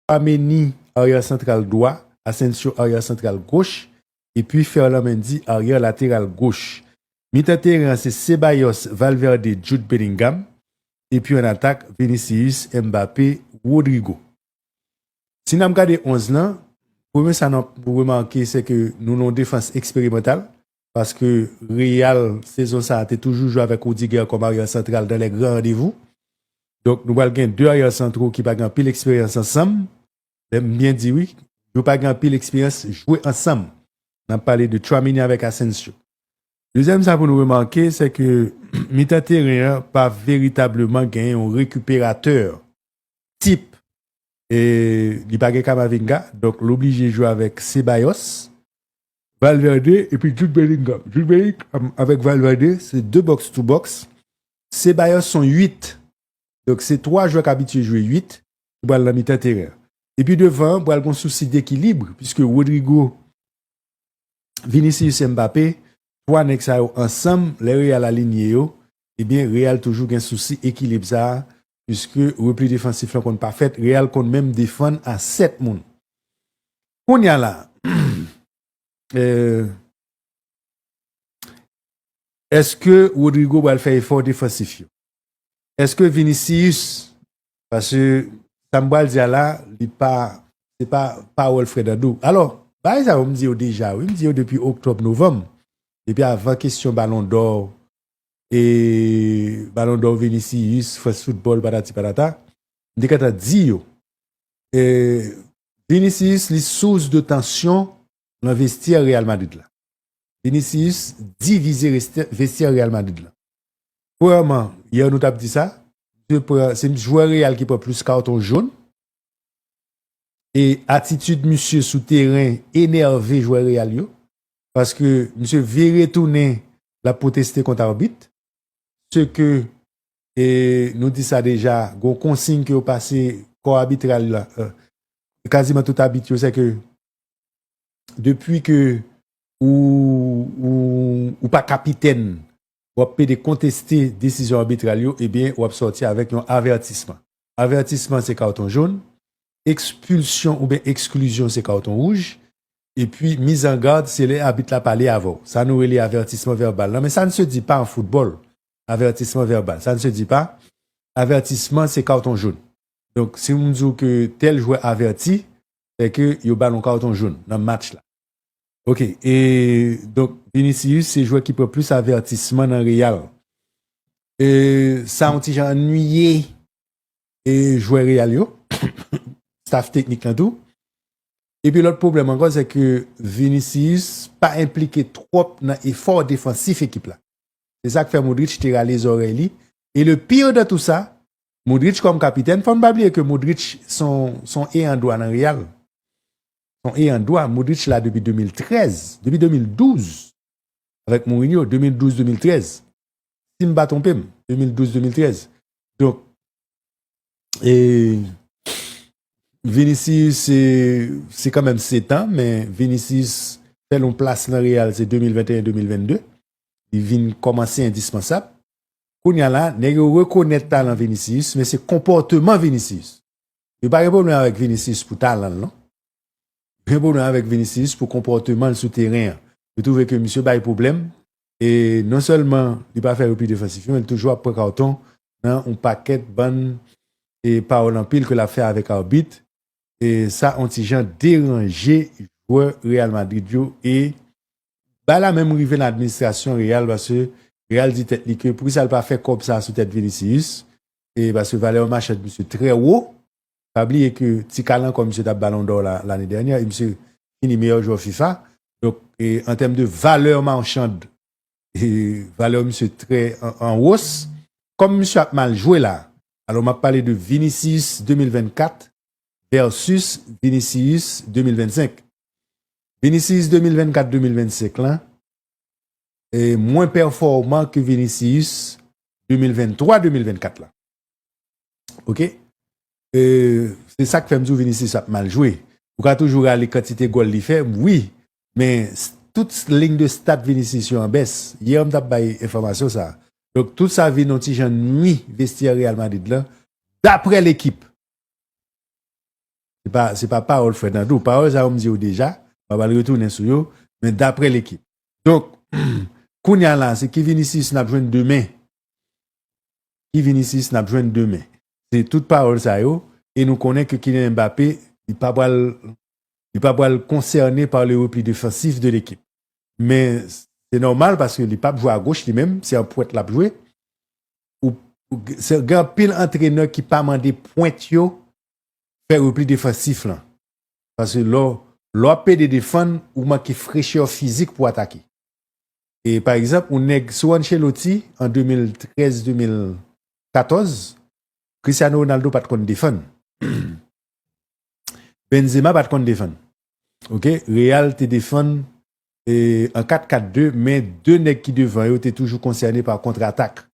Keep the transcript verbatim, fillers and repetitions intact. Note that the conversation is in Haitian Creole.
Tchouaméni, aryè santral dwa, Asensio, aryè santral goch, epi Ferland Mendy, aryè lateral goch. Mitan teren an se Ceballos, Valverde, Jude Bellingham, epi an atak, Vinicius, Mbappé, Rodrygo. Si n ap gade onz lan, premye sa n ap remake, se ke nou nan yon defans eksperimantal, paske Real, sezon sa a, te toujou jwe avèk Rudiger kòm aryè santral dans les grands rendez-vous. Donk, nou pral gen de aryè santro ki pa gen anpil eksperyans ansanm. Lè m byen di wi, yo pa gen anpil eksperyans jwe ansanm. N ap pale de Tchouaméni avèk Asensio. Dezyèm sa pou nou remake, se ke mitan teren an pa veritableman gen yon rekiperatè tip. E li pa gen Kamavinga, donk l oblije jwe avèk Ceballos, Valverde epi Jude Bellingham. Jude Bellingham avèk Valverde, se de box to box. Ceballos se yon uit. Donk se twa jwè k abitye jwe uit ki pral nan mitan teren an. Epi devan an, pral gen sousi dekilib, piske Rodrygo, Vinicius, Mbappé, twa nèg sa yo ansanm, lè Real alinye yo, ebyen, Real toujou gen sousi ekilib sa a, piske repli defansif lan konn pa fèt, Real konn menm defann a sèt moun. Kounye a la, euh, èske Rodrygo pral fè efò defansif yo? Èske Vinicius, paske sa m pral di a la, li pa, se pa pawòl Fred Andou. Alò, bagay sa yo m di yo deja, wi, m di yo depi oktòb, novanm, depi avan kesyon Balon dò, e Balon dò Vinicius, France Football, patati patata, m te gentan di yo, e Vinicius, li sous de tansyon nan vestyè Real Madrid la. Vinicius divize reste- vestyè Real Madrid la. Premyèman, yè nou t ap di sa, se pre- se jwè Real ki pran plis katon jòn. E atitid misye sou teren enève jwè Real yo. Paske misye vire tounen, l ap pwoteste kont abit. Se ke, e nou di sa deja, gon konsiy ke yo pase kò abitral la, euh, kaziman tout abit yo, se ke depi ke ou, ou, ou pa kapitèn, w ap pede konteste desizyon abitral yo, ebyen, w ap sòti avèk yon avètisman. Avètisman, se katon jòn, ekspilsyon oubyen eksklizyon, se katon wouj, epi mizangad, se lè abit la pale avè w. Sa nou rele avètisman vèbal lan, mais ça ne se dit pas en football, avètisman vèbal. Ça ne se dit pas. Avètisman, se katon jòn. Donk, si m di w ke tèl jwè avèti, se ke yo ba l yon katon jòn nan match la. Ok, e donk, Vinicius, se jwè ki pran plis avètisman nan Real. E sa yon ti jan annuiye e jwè Real yo, staff teknik lan tou. Epi lòt pwoblèm ankò, se ke Vinicius pa enplike twòp nan efò defansif ekip la. Se sa k fè Modric te rale zòrèy li. E le pire de tout sa, Modric kòm kapitèn, fò n pa bliye ke Modric se yon, se yon eyan dwa nan Real. Se yon eyan dwa, Modric la depi de mil trèz, depi de mil douz, avèk Mourinho, de mil douz, de mil trèz. Si m pa twonpe m, de mil douz, de mil trèz. Donk, e Vinicius, se, se kanmenm sèt an, men Vinicius fè l yon plas nan Real, se de mil venteyen, de mil vennde. Li vin kòmanse endispansab. Kounye a la, nèg yo rekonèt talan Vinicius, men se konpòteman Vinicius. Yo pa gen pwoblèm avèk Vinicius pou talan l, non. Yo gen pwoblèm avèk Vinicius pou konpòteman l sou teren an. Yo twouve ke misye bay pwoblèm, e non sèlman li pa fè repli defansif yo, men li toujou ap pran katon nan yon pakèt bann e pawòl anpil ke l ap fè avèk abit. E sa yon ti jan deranje jwè Real Madrid yo. E bagay la menm rive nan administrasyon Real, paske Real di tèt li ke poukisa l pa fè kòb sa sou tèt Vinicius. E paske valè machann misye trè wo. Pa bliye ke ti kal ankò misye t ap Balon dò la, lane dènyè, e misye fini meyè jwè fifa. Donk, e an tèm de valè machann, e valè misye trè an, an wos. Kòm misye ap mal jwe la, alò m ap pale de Vinicius de mil vennkat versus Vinicius de mil vennsenk. Vinicius de mil vennkat, de mil vennsenk lan, e mwen pèfòman ke Vinicius de mil venntwa, de mil vennkat la. Ok? E se sa k fè m di w Vinicius ap mal jwe. Ou ka toujou rale kantite gòl li fè, wi, men s- tout liy de stat Vinicius yo an bès. Yè m t ap bay enfòmasyon sa. Donk, tout sa vin yon ti jan nui vestyè Real Madrid lan, daprè lekip. Se pa, se pa pawòl Fred Nando. Pawòl sa yo m di yo deja, m pa pral retounen sou yo, men daprè lekip. Donk, kounye a la, se ki Vinicius n ap jwenn demen? Ki Vinicius n ap jwenn demen? Se tout pawòl sa yo, e nou konnen ke Kylian Mbappé, li pa pral, li pa pral konsène pa le repli defansif de lekip. Men se nòmal paske li p ap jwe agoch li menm, se an pwent l ap jwe. Ou, ou, se gen anpil antrenè ki pa mande pwent yo fè repli defansif lan. Paske lè w, lè w ap pede defann, ou manke frechè fizik pou atake. E pa egzanp, yon nèg sou Ancelotti an de mil trèz, de mil katòz, Cristiano Ronaldo pa t konn defann. Benzema pa t konn defann. Ok? Real te defann e, an kat kat de, men de nèg ki devan yo te toujou konsène pa kontratak.